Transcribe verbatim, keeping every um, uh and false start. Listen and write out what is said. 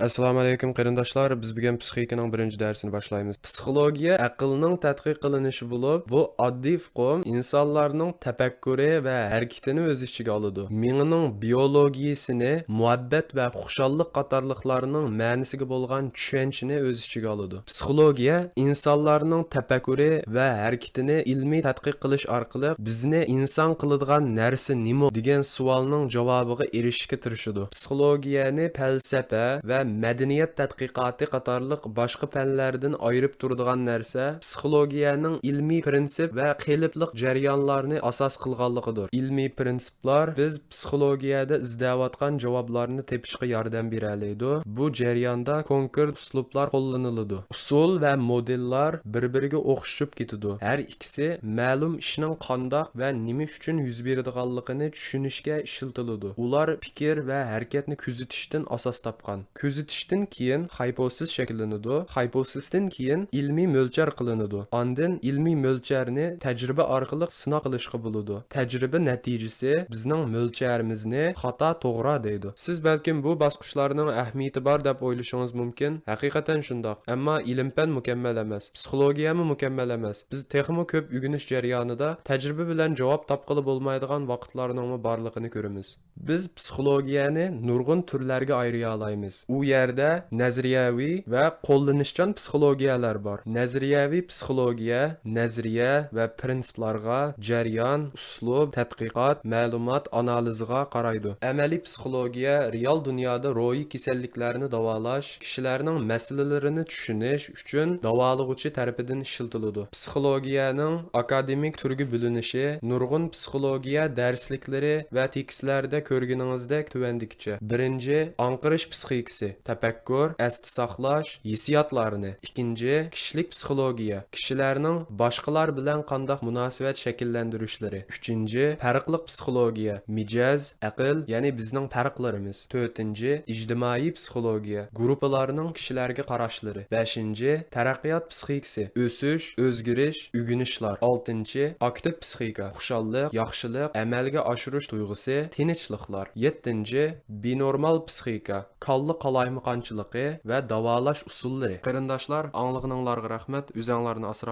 ئەسسالامۇ ئەلەيكۇم قېرىنداشلار، بىز بۈگۈن پسىخىكىنىڭ بىرىنچى دەرسىنى باشلايمىز. پسىخولوگىيە ئەقىلنىڭ تەتقىق قىلىنىشى بولۇپ، بۇ ئاددىي ئۇقۇم ئىنسانلارنىڭ تەپەككۇرى ۋە ھەرىكىتىنى ئۆز ئىچىگە ئالىدۇ. مېڭىنىڭ بىيولوگىيىسىنى، مۇھەببەت ۋە خۇشاللىق قاتارلىقلارنىڭ مەنىسىگە بولغان چۈشەنچىنى ئۆز ئىچىگە ئالىدۇ. پسىخولوگىيە ئىنسانلارنىڭ تەپەككۇرى ۋە ھەرىكىتىنى ئىلمىي تەتقىق قىلىش ئارقىلىق، بىزنى ئىنسان قىلىدىغان نەرسە نېمە دېگەن سوئالنىڭ جاۋابىغا ئېرىشىشكە تىرىشىدۇ. پسىخولوگىيەنى پەلسەپە ۋە مەدەنىيەت تەتقىقاتى قاتارلىق باشقا پەنلەردىن ئايرىپ تۇرىدىغان نەرسە پسىخولوگىيەنىڭ ئىلمىي پىرىنسىپ ۋە قېلىپلىق جەريانلارنى ئاساس قىلغانلىقىدۇر. ئىلمىي پىرىنسىپلار بىز پسىخولوگىيەدە ئىزدەۋاتقان جاۋابلارنى تېپىشقا ياردەم بېرەلەيدۇ. بۇ جەرياندا كونكرېت ئۇسلۇبلار قوللىنىلىدۇ. ئۇسۇل ۋە مودېللار بىر-بىرىگە ئوخشىشىپ كېتىدۇ. ھەر ئىككىسى مەلۇم ئىشنىڭ قانداق ۋە نېمە ئۈچۈن يۈز بېرىدىغانلىقىنى چۈشىنىشكە ئىشلىتىلىدۇ. ئۇلار پىكىر ۋە ھەرىكەتنى كۆزىتىشتىن ئاساس تاپقان. كۆزىتىشتىن كېيىن خايپوسىس شەكىللىنىدۇ. خايپوسىستىن كېيىن ئىلمىي مۆلچەر قىلىنىدۇ. ئاندىن ئىلمىي مۆلچەرنى تەجرىبە ئارقىلىق سىناق قىلىشقا بولىدۇ. تەجرىبە نەتىجىسى بىزنىڭ مۆلچەرىمىزنى خاتا توغرا دەيدۇ. سىز بەلكىم بۇ باسقۇچلارنىڭ ئەھمىيىتى بار دەپ ئويلىشىڭىز مۇمكىن. ھەقىقەتەن شۇنداق. ئەمما ئىلىم-پەن مۇكەممەل ئەمەس. پسىخولوگىيەمۇ مۇكەممەل ئەمەس. بىز تېخىمۇ كۆپ ئۆگىنىش جەريانىدا تەجرىبە بىلەن جاۋاب تاپقىلى بولمايدىغان ۋاقىتلارنىڭمۇ بارلىقىنى كۆرىمىز. بىز پسىخولوگىيەنى نۇرغۇن تۈرلەرگە ئايرىيالايمىز. ئۇ يەردە نەزەرىيەۋى ۋە قوللىنىشچان پسىخولوگىيەلەر بار. نەزەرىيەۋى پسىخولوگىيە نەزەرىيە ۋە پىرىنسىپلارغا، جەريان، ئۇسلۇب، تەتقىقات، مەلۇمات ئانالىزىغا قارايدۇ. ئەمەلىي پسىخولوگىيە رېئال دۇنيادا روھىي كېسەللىكلەرنى داۋالاش، كىشىلەرنىڭ مەسىلىلىرىنى چۈشىنىش ئۈچۈن داۋالىغۇچى تەرىپىدىن ئىشلىتىلىدۇ. پسىخولوگىيەنىڭ ئاكادېمىك تۈرگە بۆلۈنۈشى نۇرغۇن پسىخولوگىيە دەرسلىكلىرى ۋە تېكىستلەردە كۆرگىنىڭىزدەك تۆۋەندىكىچە. بىرىنچى، ئاڭقىرىش پسىخىكىسى، تەپەككۇر، ئەستە ساقلاش، ھېسسىياتلارنى. ئىككىنچى، كىشىلىك پسىخولوگىيە، كىشىلەرنىڭ باشقىلار بىلەن قانداق مۇناسىۋەت شەكىللەندۈرۈشلىرى. ئۈچىنچى، پەرقلىق پسىخولوگىيە، مىجەز، ئەقىل، يەنى بىزنىڭ پەرقلىرىمىز. تۆتىنچى، ئىجتىمائىي پسىخولوگىيە، گۇرۇپپىلارنىڭ كىشىلەرگە قاراشلىرى. بەشىنچى، تەرەققىيات پسىخىكىسى، ئۆسۈش، ئۆزگىرىش، ئۆگىنىشلار. ئالتىنچى، ئاكتىپ پسىخىكا، خۇشاللىق، ياخشىلىق، ئەمەلگە ئاشۇرۇش تۇيغۇسى، تىنچلىقلار. يەتتىنچى، بىنورمال پسىخىكا، كاللا قالايمىقانچىلىقى ۋە داۋالاش ئۇسۇللىرى. قېرىنداشلار، ئاڭلىغىنىڭلارغا رەھمەت، ئۆزەڭلارنى ئاسراڭلار.